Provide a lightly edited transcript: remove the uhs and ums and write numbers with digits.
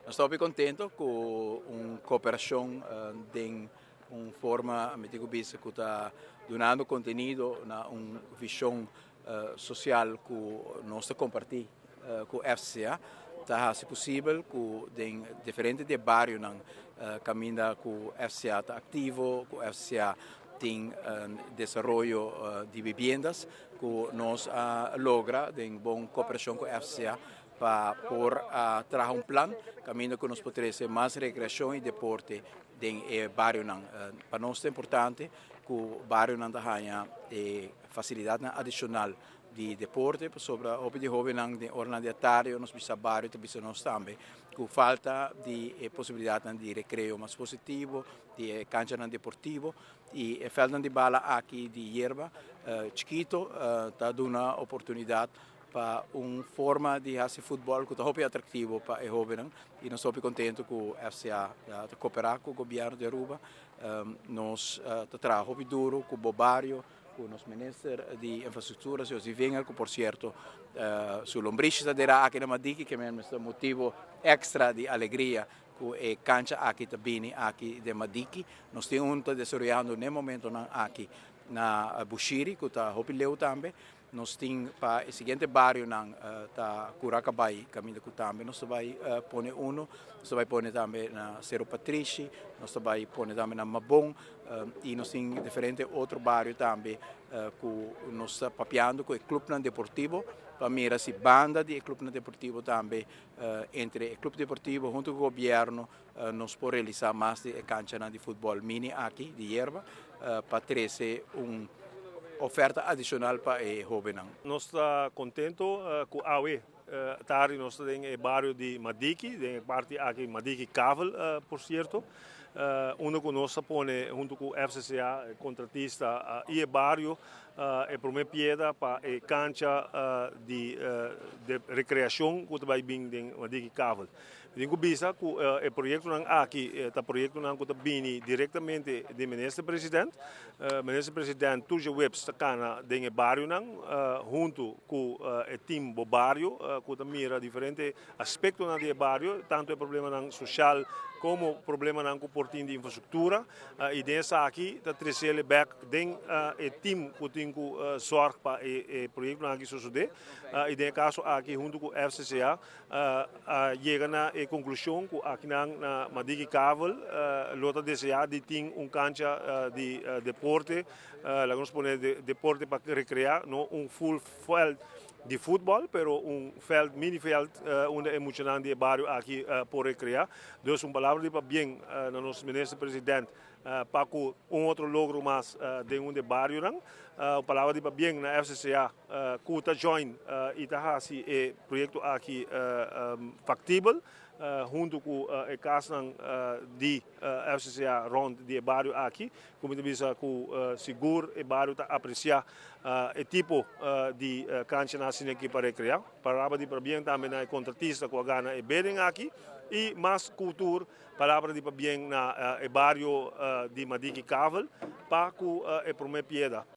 Nos ta contento cu un cooperacion di un forma, mi tin cu bisa, cu ta dunando contenido na un vision social cu nos ta comparti cu FCCA. Ta haci posibel cu den diferente di barionan caminda cu FCCA ta activo, cu FCCA tin un desaroyo di viviendas, cu nos a logra den bon cooperacion cu FCCA pa por traha un plan caminda cu nos por trece mas recreacion y deporte den barionan. Pa nos ta importante cu barionan ta haya facilidad adicional di deporte, pasobra hopi di hobennan den oranan di atardi, nos bisa bario ta bisa nos tambe cu falta di posibilidad di recreo mas positivo, di cancha deportivo y e veld di bala aki di yerba chikito ta duna oportunidad pa un forma di haci futbol cu ta hopi atractivo pa e hobennan y nos ta contento cu FCCA ta coopera cu gobierno di Aruba. Nos ta traha hopi duro cu BoBario, cu nos minister di infrastructura, señor Sevinger, cu por cierto su lombrishi ta dera aki na Madiki, cu ta motibo extra di alegria cu e cancha aki ta bini aki di Madiki. Nos tin un desaroyando na e momento aki na Bushiri, cu ta hopi leu tambe. Nos tin pa e siguiente barionan ta Cura Cabay, caminda cu tambe nos bay pone uno, nos bay pone tambe na Cerro Patrishi, nos bay pone tambe na Mabon y nos tin diferente otro bario tambe cu nos ta papiando cu e club deportivo pa mira si banda di club deportivo tambe, entre e club deportivo hunto cu gobierno, nos por realisa mas di cancha di futbol mini aki di yerba pa trece un oferta adicional pa e hobennan. Nos ta contento cu awe tardi nos ta den bario di Madiki, den parti aki Madiki Kavel, por cierto. Unda cu nos a pone hunto cu FCCA, contratista y e bario, e prome piedra pa e cancha di recreacion cu bay bin den Madiki Kavel. Tin cu bisa cu e proyecto aki ta proyecto cu ta bini directamente di minister president. Minister president tur diahuebs ta cana den barionan hunto cu e team BoBario cu ta mira diferente aspectonan di bario, tanto e problemanan social como problemanan cu por tin di infrastructura, y den esaki ta trece back den e team cu tin cu zorg pa e proyecto aki sucede, y den caso aki hunto cu FCCA yega na e conclusion cu aki na Madiki Kavel lo ta desea di tin un cancha di deporte, laga nos pone di deporte pa recrea, no un full veld di futbol, pero un veld, mini veld, unda e muchanan di bario aki por recrea. Dus un palabra di pabien na nos minister president pa un otro logro mas den un di barionan. Un palabra di pabien na FCCA cu ta join y ta haci e proyecto aki factibel hunto cu e cas di FCCA rond di bario aki. Como bisa cu sigur e bario ta aprecia e tipo di cancha aki pa recrea. Palabra di pabien tambe na contratista cu a gana e bidding aki y mas cultura, palabra di pabien na e bario di Madiki Kavel pa cu e prome piedra.